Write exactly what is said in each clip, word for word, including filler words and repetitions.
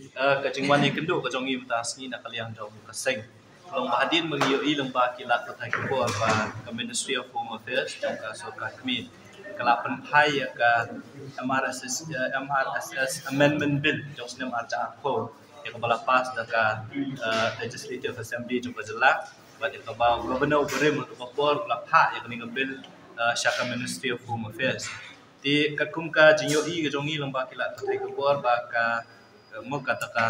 Uh, ka jingwan ïakynduh ka jong ngi mynta sngi na ka liang jong ka seng. Long ba hadien ba ngi ïohi lyngba ki lad pathai khubor ba ka Ministry of Home Affairs jong ka sorkar kmie ka la pynphai ïa ka M R S S, uh, M R S S Amendment Bill jong snem arhajar arphew ïa kaba la pass da ka uh, Legislative Assembly jong ka jylla. Bad ïa kaba u Governor u barim ha kaba por u la phah ïa kane ka bill uh, sha ka Ministry of Home Affairs. Te katkum ka jingïohi ka jong ngi lyngba ki lad pathai khubor ba ka mo kata ka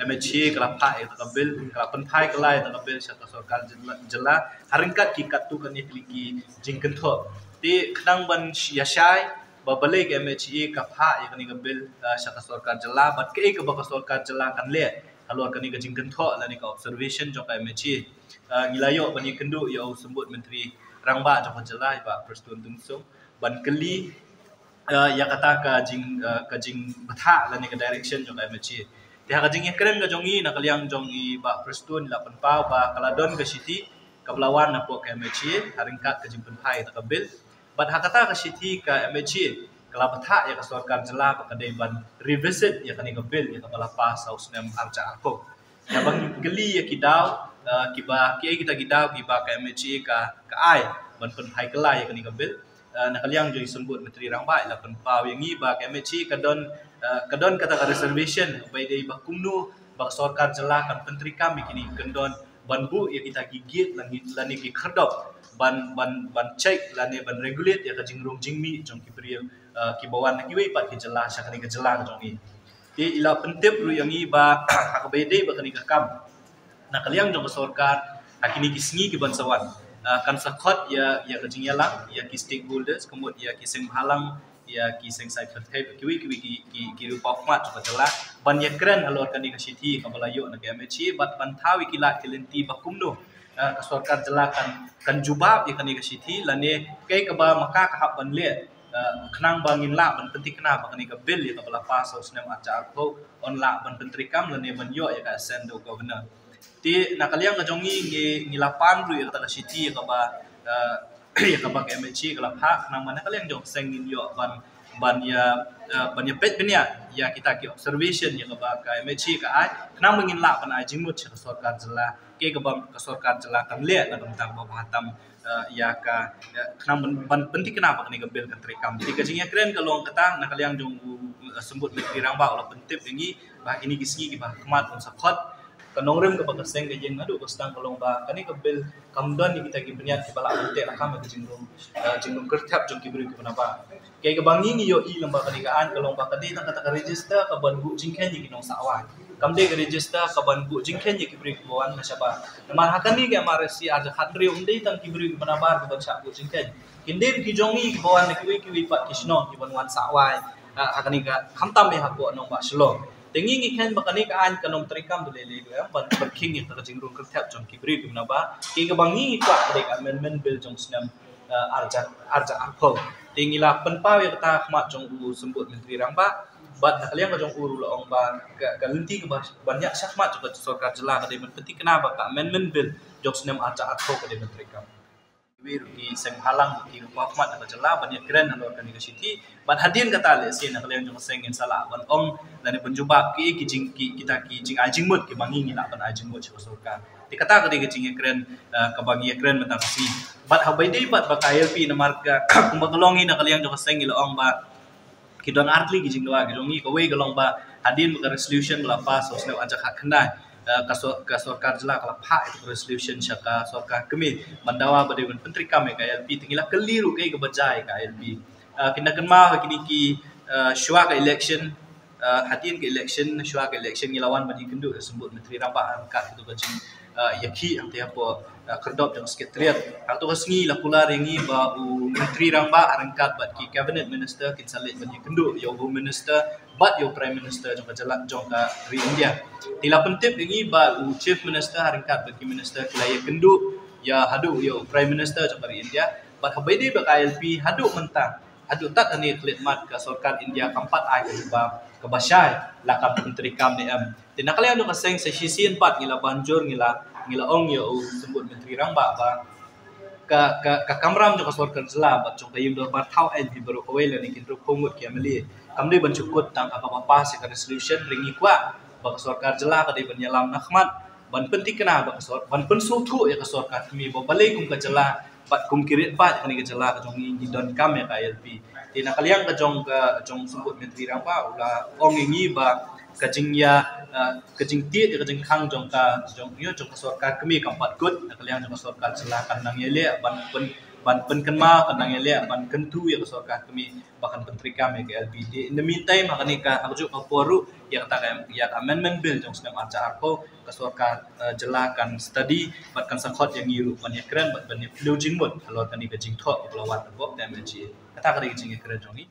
M H A ka la phah ïa ka bill, ka la pynphai ka la ïa ka bill sha ka sorkar jylla, jylla ha ryngkat ki katto katne ki jingkynthoh. Te khnang ban ïa shai ba balei ka M H A ka phah ïa kane ka bill uh, sha ka sorkar jylla bad kaei kaba ka sorkar jylla kan leh halor kane ka jingkynthoh lane ka observation jong ka M H A. Uh, ngi la ïoh ban ïakynduh ïa u Symbud Myntri Rangbah jong ka jylla i Bah Prestone Tynsong ban kylli uh, ïa kata ka jing uh, ka jingbthah lane ka direction jong ka M H A. Te ha ka jingïakren ka jong ngi na ka liang jong i Bah Prestone la pynpaw ba ka la don ka shithi kaba la wan napoh ka M H A ha ryngkat ka jingpynphai kata ka bill. Bad ha kata ka shithi ka M H A ka la bthah ïa ka sorkar jylla ba ka dei ban revisit ïa kane ka bill ïa kaba la pass ha u snem arhajar arphew. Ïa ba ngi kylli ïa ki daw uh, kiba kiei kita ki daw kiba ka M H A ka ka ai ban pynphai kylla ïa kane ka bill. Uh, na ka liang jong i Symbud Myntri Rangbah i la pynpaw ïa ngi ba ka M H A ka don uh, ka don kata ka reservation ba i dei ba kumno ba ka sorkar jylla kan pyntreikam ïa kine ki kyndon ban buh ïa kita ki gate lane, lane ki khyrdop ban ban ban check lane ban regulate ïa ka jingrung jingmih jong ki briew uh, kiba wan na kiwei pat ki jylla sha kane ka jylla ka jong ngi. Te i la pyntip ruh ïa ngi ba ha kaba ïadei bad kane ka kam na ka liang jong ka sorkar ha kine ki sngi ki ban sa wan uh, kan sa khot ïa ïa ka jingïalang ïa ki stakeholders ka mut ïa ki seng bhalang ïa ki seng saiphyrthei kiwei kiwei ki ki ki ruh paw khmat jong ka jylla ban ïakren halor kane ka shithi kaba la ïoh na ka M H A bad ban thaw ïa ki lad ki lynti ba kumno uh, ka sorkar jylla kan kan jubab ïa kane ka shithi lane kaei kaba ma ka ka hap ban leh uh, khnang ba ngin lah ban pynthikna ba kane ka bill ïa kaba la pass ha u snem arhajar arphew un lah ban pyntreikam lane ban ïoh ïa ka assent da u governor. Te na ka liang ka jong ngi ngi ngi la pan ruh ïa kata ka shithi ïa kaba uh, ïa kaba ka M H A ka la phah khnang ba na ka liang jong seng ngin ïoh ban ban ïa uh, ban ïa peit bniah ïa kita ki observation ïa kaba ka M H A ka ai khnang ba ngin lah ban ai jingmut sha ka sorkar jylla kaei kaba ka sorkar jylla kan leh na ka bynta kaba bha tam uh, ïa ka uh, khnang ban ban pynthikna ba kane ka bill kan treikam. Te ka jingïakren ka long kata na ka liang jong u uh, Symbud Myntri Rangbah u la pyntip ïa ngi ba kine ki sngi kiba ha khmat un sa khot ka nongrim kaba ka seng ka ïeng naduh ka sdang ka long ba kane ka bill kam don ïa kita ki bniat kiba lah ban teh lakam ïa ka jingrung uh, jingrung kyrthep jong ki briew kiba nabar. Kaei kaba ngi ngi ïohi lyngba kane ka aiñ ka long ba ka dei tang kata ka register kaban buh jingkheiñ ïa ki nongsahwai. Kam dei ka register kaban buh jingkheiñ ïa ki briew kiba wan na shabar. Namar ha kane ka M R S C arhajar khathynriew ym dei tang ki briew kiba nabar kiban shah buh jingkheiñ. Kin dei ki jong ngi kiba wan na kiwei kiwei pat ki shnong kiban wan sahwai. Ha kane ka khamtam ïa hapoh nongbah Shillong. Te ngi ngi kheiñ ba kane ka aiñ kan ym treikam da lei lei ruh em ban ban khing ïa ka jingrung kyrthep jong ki briew kiba nabar. Kaei kaba ngi ngi kwah ka dei ka amendment bill jong snem uh, arhajar arhajar arphew. Te ngi la pynpaw ïa kata ha khmat jong u Symbud Myntri Rangbah bad na ka liang ka jong u ruh la ong ba ka, ka lynti kaba ban ïa sha khmat jong ka sorkar jylla ka dei ban pynthikna ba ka amendment bill jong snem arhajar arphew ka dei ban treikam. Kiwei ruh ki seng bhalang ki ruh paw khmat ka jylla ban ïakren halor kane ka shithi. Bad hadien kata lehse na ka liang jong ka seng ngin sa lah ban ong lane ban jubab ki ki jing ki kita ki jingai jingmut kiba ngi ngi lah ban ai jingmut sha ka sorkar. Te kata ka dei ka jingïakren uh, kaba ngi ïakren mynta ka sngi. Bad haba ïadei bad ba ka I L P namar ka kumba ka long ngi na ka liang jong ka seng ngi la ong ba ki don artylli ki jingdawa ki jong ngi kawei ka long ba hadien ba ka resolution ba la pass ha u snem arhajar khatkhyndai uh, ka so ka sorkar jylla ka la phah ïa ka resolution sha ka sorkar kmie ban dawa ba dei ban pyntreikam ïa ka I L P te ngi la kylli ruh kaei kaba jia ïa ka I L P. Uh, kin da kynmaw ha kine ki uh, shuwa ka election uh, hadien ka election shuwa ka election ngi la wan ban ïakynduh ïa u Symbud Myntri Rangbah ryngkat katu ka jing uh, ïakhih hangtei hapoh uh, khyrdop jong Secretariat. Hangtu ka sngi la kular ïa ngi ba u Myntri Rangbah ryngkat bad ki Cabinet Minister kin sa leit ban ïakynduh ïa u Home Minister bad ïa u Prime Minister jong ka jylla jong ka ri India. Te la pyntip ïa ngi ba u Chief Minister ryngkat bad ki Minister ki la ïakynduh ïa haduh ïa u Prime Minister jong ka ri India. Bad haba ïadei bad ka I L P haduh mynta haduh tad kane ka khyllipmat ka sorkar India kam pat ai ka jubab kaba shai la kan pyntreikam ne em. Te na ka liang jong ka seng sa shisien pat ngi la ban jur ngi la ngi la ong ïa u Symbud Myntri Rangbah ba ka ka ka kamram jong ka sorkar jylla bad jong ka ïing dorbar thaw aiñ hi baroh kawei lane ki hynriewphew ngut ki M L A kam dei ban shu kut tang ha kaba pass ïa ka resolution, hynrei ngi kwah ba ka sorkar jylla ka dei ban ïalam na khmat ban pynthikna ba ka sor ban pynsngewthuh ïa ka sorkar kmie ba balei kum ka jylla bad kum ki riewpaid kane ka jylla ka jong ngi ngi donkam ïa ka I L P. Te na ka liang ka jong ka jong Symbud Myntri Rangbah u la ong ïa ngi ba ka jingïa ka jingtied ïa ka jingkhang jong ka jong ïa jong ka sorkar kmie kam pat kut. Na ka liang jong ka sorkar jylla kan nang ïaleh ban pyn ban pynkynmaw, kan nang ïaleh ban kyntu ïa ka sorkar kmie ba kan pyntreikam ïa ka I L P. Te in the meantime ha kane ka ha kajuh ka por ruh ïa kata ka ïa ka amendment bill jong snem arhajar arphew ka sorkar jylla kan study bad kan sa khot ïa ngi ruh ban ïakren bad ban ïa pynlong jingmut halor kane ka jingthoh kaba la wan na pop te M L G. Kata ka dei ka jingïakren jong ngi.